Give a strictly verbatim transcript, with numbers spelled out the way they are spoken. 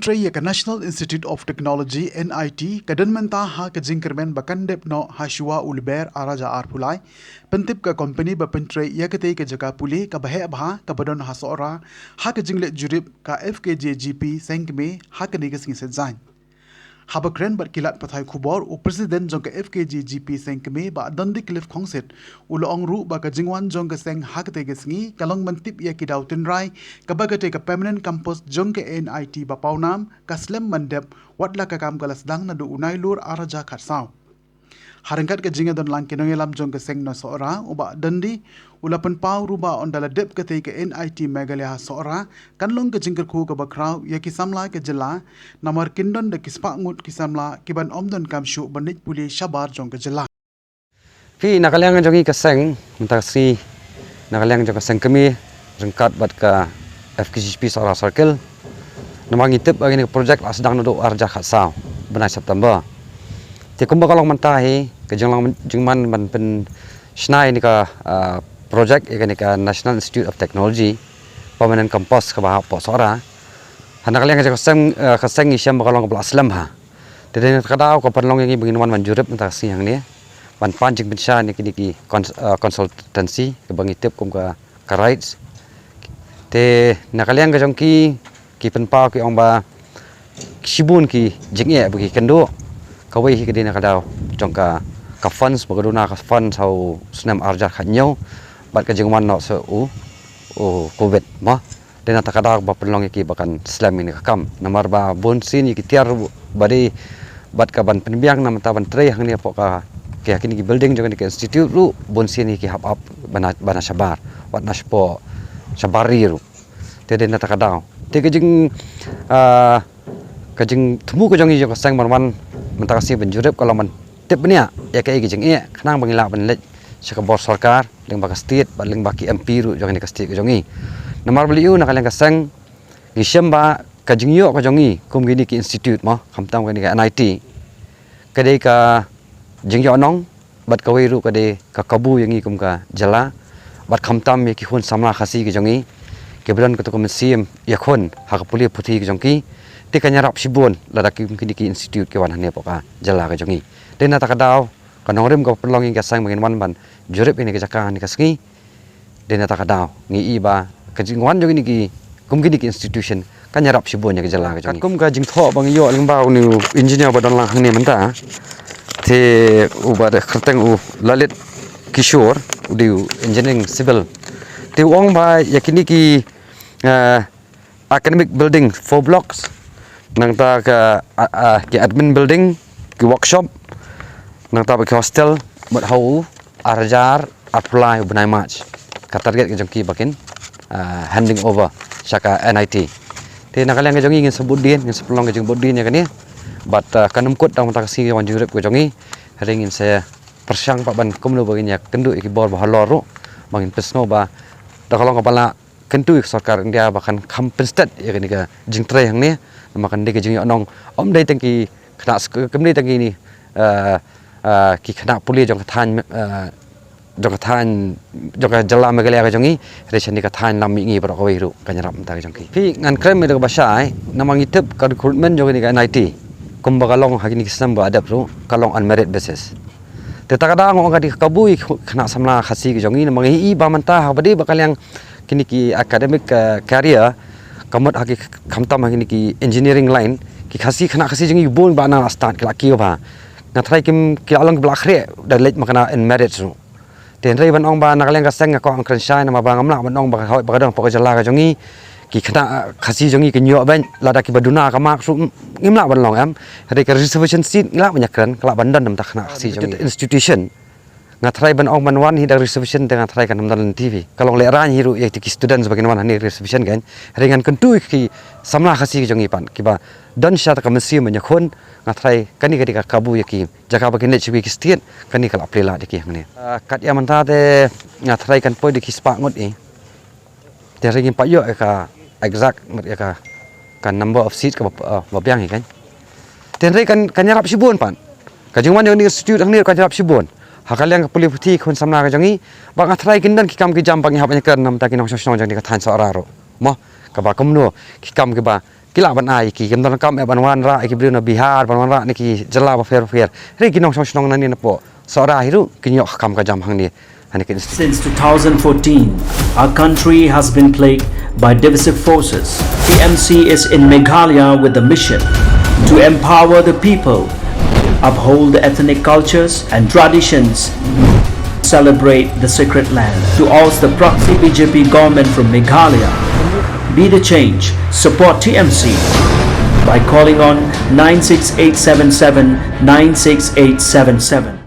trei ïa ka National Institute of Technology, N I T, ka don mynta ha ka jingkyrmen ba kan dep noh ha shuwa u Lber ar hajar arphew lai, pyntip ka kompani ba pyntrei ïa katei ka jaka pule kaba heh bha kaba don ha Sohra, ha ka jingleit jurip ka F K J G P Seng Kmie ha kane ka sngi Saitjaiñ. Haba kren bad ki lad pathai khubor, u President jong ka F K J G P Seng Kmie, Bah Dundee Cliff Khongsit, u la ong ruh ba ka jingwan jong ka seng ha katei ka sngi ka long ban tip ïa ki daw tynrai kaba katei ka permanent campus jong ka N I T ba pawnam ka slem ban dep, wat la ka kam ka la sdang naduh u Nailur ar hajar khatsaw. Ha ryngkat ka jingïadon lang ki nongïalam jong ka seng na Sohra, u Bah Dundee u la pynpaw ruh ba ynda la dep katei ka N I T Meghalaya ha Sohra, kan long ka jingkyrkhu kaba khraw ïa ki samla ka jylla, namar kin don da ki spah ngut ki samla kiban ym donkam shuh ban leit pule shabar jong ka jylla. Phi, na ka liang jong ngi ka seng, mynta ka sngi, na ka liang jong ka Seng Kmie, ryngkat bad ka F K J G P Sohra Circle, namar ngi tip ba kane ka project la sdang naduh ar hajar khatsaw, bnai September. Te kumba ka long mynta hi, ka jinglong jingman ban pynshna ïa kane ka, ah, project, ïa kane ka National Institute of Technology, permanent campus kaba hapoh Sohra. Ha na ka liang jong ka seng, ah, ka seng ngi shem ba ka long kaba la slem bha. Te dei na kata ka daw ka pynlong ïa ngi ba ngin wan ban jurip mynta ka sngi hangne, ban pan jingpynshai na kine ki cons-, ah, consultancy kaba ngi tip kum ka ka RITES. Te na ka liang ka jong ki, ki pynpaw ki ong ba shibun ki jingeh ba ki kynduh. Kawei hi ka dei na ka daw jong ka, ka funds ba ka duna ka funds ha u snem ar hajar khathynñiew bad ka jingwan noh sa u, u covid mo. Dei na kata ka daw ba pynlong ïa ki ba kan slem ïa kane ka kam. Namar ba bun sien ïa ki tiar ba dei bad kaban pynbiang na mynta ban trei hangne hapoh ka, ki, kine ki building jong kane ka institute ruh, bun sien ïa ki hap ap ba na, ba na shabar, wat na shapoh shabar ri ruh. Te dei na kata ka daw. Te ka jing, ah, ka jingthmu ka jong ngi jong ka seng ban wan mynta ka sngi ban jurip ka long ban tip bniah ïa kaei ka jingeh, khnang ba ngin lah ban leit sha ka bor sorkar, lyngba ka state bad lyngba ki M P ruh jong kane ka state ka jong ngi. Namar balei, na ka liang ka seng ngi shem ba ka jingïoh ka jong ngi kum kine ki institute mo, khamtam kane ka N I T, ka dei ka jingïohnong bad kawei ruh ka dei ka kabu ïa ngi kum ka jylla, bad khamtam ïa ki khun samla Khasi ka jong ngi kiba don katto ka mynsiem ïakhun ha ka pule puthi ka jong ki. Te kan ïarap shibun lada ki, kine ki institute ki wan hangne hapoh ka jylla ka jong ngi. Te na kata ka daw ka nongrim ka pynlong ïa ngi ka seng ba ngin wan ban jurip ïa kane ka jaka ha kane ka sngi. Dei na kata ka daw ngi i ba ka jingwan jong kine ki, kum kine ki institution kan ïarap shibun ïa ka jylla ka jong ngi. Katkum ka jingthoh ba ngi ïoh lyngba une u engineer ba don lang hangne mynta, te u ba dei kyrteng u Lalit Kishore, u dei u engineering civil. Te u ong ba ïa kine ki, eh, academic building four blocks, nangta ka, a, a, ki admin building, ki workshop, nangta bad ki hostel, bad ha u ar hajar arphew lai u bnai March ka target ka jong ki ba kin, ah, handing over sha ka N I T. Te na ka liang ka jong ngi ngin sa bud dien, ngin sa pynlong ka jingbud dien ïa kane. Bad, ah, kan ym kut tang mynta ka sngi wan jurip ka jong ngi. Hynrei ngin sa pyrshang pat ban kumno ba ngin ïakynduh ïa ki bor ba halor ruh, ba ngin pynsngew ba da ka long kaba lah kyntu ïa ka sorkar India ba kan kham pynsted ïa kane ka jingtrei hangne. Namar kan dei ka jingïohnong, ym dei tang ki khynnah sk-, kam dei tang kine, eh, eh, ki khynnah pule jong ka thaiñ, eh, jong ka thaiñ, jong ka jylla Meghalaya ka jong ngi, hynrei shane ka thaiñ lam mihngi baroh kawei ruh kan ïarap mynta ka jong ki. Phi, ngan kren ïa kaba shai, namar ngi tip ka recruitment jong kane ka N I T kumba ka long ha kine ki snem ba la dep ruh ka long on merit basis. Te kata ka daw nga ong ka dei ka kabu ïa ki khynnah samla Khasi ka jong ngi, namar ngi i ba mynta ha kaba dei ba ka liang kine ki academic, eh, career, ka mut ha ki, khamtam ha kine ki engineering line, ki Khasi, khynnah Khasi jong ngi bun ba nang la start ki la kiew bha. Nga tharai kim, ki la long kiba la khreh da leit makna on merit ruh. Te hynrei ban ong ba na ka liang ka seng nga kwah kren shai namar ba ngam lah ban ong ba ka hoi ba ka don hapoh ka jylla ka jong ngi ki khynnah, eh, Khasi jong ngi kin ïoh beit, lada kiba duna ka mark ruh ngim lah ban long em. Hynrei ka reservation seat ngi lah ban ïakren, ka lah ban don namar ka khynnah Khasi jong ngi. Institution. Nga tharai ban ong ban wan hi da reservation te nga tharai kan ym don lynti phi. Ka long lehraiñ hi ruh ïa ki students ba kin wan hangne reservation kan. Hynrei ngan kyntu ïa ki samla Khasi ki jong ngi pat kiba don shisha ka mynsiem ban ïakhun, nga tharai kane ka dei ka kabu ïa ki. Jaka ba kin leit sha kiwei ki state, kane ka la plie lad ïa ki hangne. Ah, kat ïa mynta te nga tharai kan poi da ki spah ngut hi. Te hynrei ngim pat ïoh ïa ka exact, mut ïa ka, ka number of seat kaba, uh, ba biang hi kan. Te hynrei kan, kan ïarap shibun pat. Ka jingwan jong kane ka institute hangne kan ïarap shibun. Ha ka liang ka pule puthi, khun samla ka jong ngi, ba nga tharai kin don ki kam ki jam ba ngi hap ban ïakren namar ki nongshong shnong jong kane ka thaiñ Sohra ruh. Mo, kaba kumno ki kam kiba ki lah ban ai ki, kim don kam eh ban wanrah ïa ki briew na Bihar, ban wanrah na ki jylla bapher bapher. Hynrei ki nongshong shnong nangne napoh Sohra hi ruh kin ïoh kam ka jam hangne ha kane ka institution. Since two thousand fourteen, our country has been plagued by divisive forces. T M C is in Meghalaya with the mission to empower the people, uphold the ethnic cultures and traditions, celebrate the sacred land. To oust the proxy B J P government from Meghalaya, be the change, support T M C by calling on nine six eight seven seven nine six eight seven seven.